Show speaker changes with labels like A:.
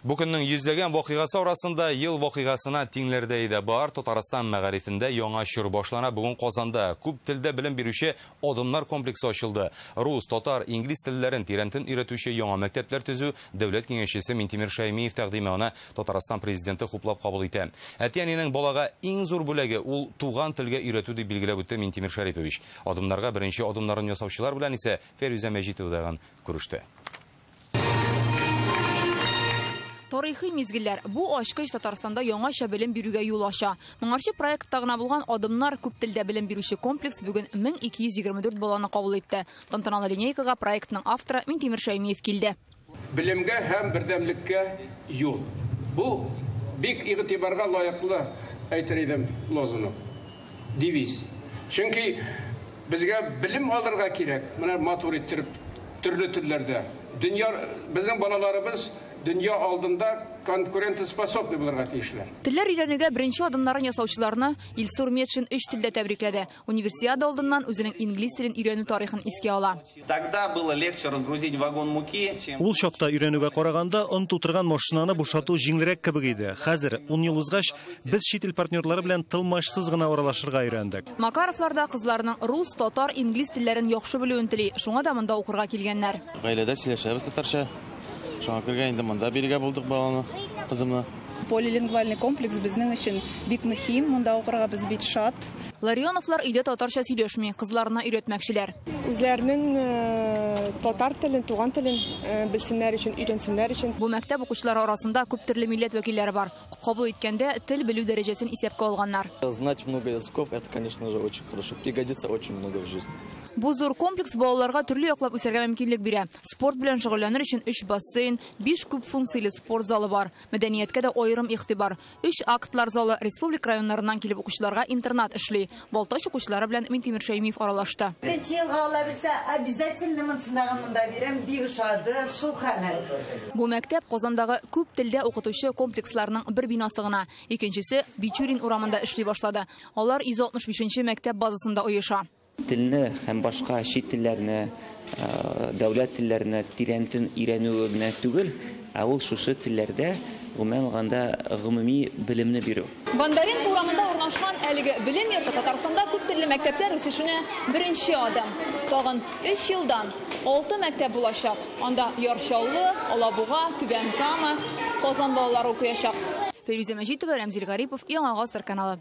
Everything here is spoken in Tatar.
A: Бу көннең йөзләгән вакыйгасы арасында ел вакыйгасына тиңләрдәй дә бар. Татарстан мәгарифендә яңа чор башлана. Бүген Казанда күп телдә белем бирүче Адымнар комплексы ачылды. Рус, татар, инглиз телләрен тирәнтен өйрәтүче яңа мәктәпләр төзү дәүләт киңәшчесе Минтимер Шәймиев тәкъдиме, аны Татарстан президенты хуплап кабул итә. Әти-әнинең балага иң зур бүләге ул туган телгә өйрәтү, дип билгеләп үтте Минтимер Шәрипович. Адымнарга беренче адымнарын ясаучылар белән исә Фәрүзә Мәҗитова тагын күреште.
B: Тарихи мизгелләр. Бу ачкыч Татарстанда яңача белем бирүгә юл ача. Моңарчы проектта гына булган Адымнар күп телдә белем бирүче комплекс бүген 1224 баланы кабул итте. Тантаналы линейкага проектның авторы Минтимер Шәймиев килде.
C: Белемгә һәм бердәмлеккә юл. Бу бик игътибарга лаеклы, әйтер идем, лозунг, девиз. Чөнки безгә белем алырга кирәк. Менә матур иттереп төрле телләрдә. Дөнья, безнең балаларыбыз дөнья алдында конкурентоспособный булырга тиешләр.
B: Телләр өйрәнүгә беренче адымнарын ясаучыларны Илсур Метшин өч телдә тәбрикләде. Универсиада алдыннан үзенең инглиз телен өйрәнү тарихын искә ала.
D: Тогда было легче разгрузить вагон муки, чем
E: Ул чакта өйрәнүгә караганда он тутырган машинаны бушату җиңелрәк кебек иде. Хәзер 10 ел узгач, без чит ил партнерлары белән тылмачсыз гына аралашырга өйрәндек.
B: Макаровлар да кызларының рус, татар, инглиз телләрен яхшы белүен тели. Шуңа да монда укырга килгәннәр.
F: Гаиләдә сөйләшәбез татарча. Шуңа күрә инде монда бирергә булдык баланы, кызымны.
G: Полилингвальный комплекс безнең өчен бик мөһим, монда укырга без бик шат.
B: Ларионовлар өйдә татарча сөйләшми, кызларына өйрәтмәкчеләр.
H: Үзләренең татар телен, туган телен белсеннәр өчен, өйрәнсеннәр өчен.
B: Бу мәктәп укучылары арасында күп төрле милләт вәкилләре бар. Кабул иткәндә тел белү дәрәҗәсен исәпкә алганнар.
I: Знать много языков это, конечно же, очень хорошо. Пригодится очень много в жизни.
B: Бу зур комплекс балаларга төрле яклап үсәргә мөмкинлек бирә. Спорт белән шөгыльләнер өчен 3 бассейн, 5 күп функцияле спорт залы бар. Мәдәнияткә дә аерым игътибар. 3 актлар залы, республика районнарыннан килеп укучыларга интернат эшли. Балтач укучылары белән Минтимер Шәймиев аралашты.
J: Икенче елга ала бирсә, обязательно монсындагы монда бирәм, бик ошады, шул хәлләр.
B: Бу мәктәп Казандагы күп телдә укытучы комплексларның бер бинасы гына. Икенчесе Бичурин урамында эшли башлады. Алар 165 мәктәп базасында оеша.
K: Телне һәм башка чит телләрне, дәүләт телләренә тирәнтен өйрәнү генә түгел, ә ул шушы телләрдә гомумән алганда гомуми белемне бирү.
B: Бондаренко урамында урнашкан әлеге белем йорты Татарстанда күп телле мәктәпләр үсешенә беренче адым. Тагын 3 елдан 6 мәктәп булачак. Анда Яр Чаллы, Алабуга, Түбән Кама, Казан балалары укыячак. Фәйрүзә Мәҗитова, Рәмзил Гарипов, Яңа Гасыр каналы.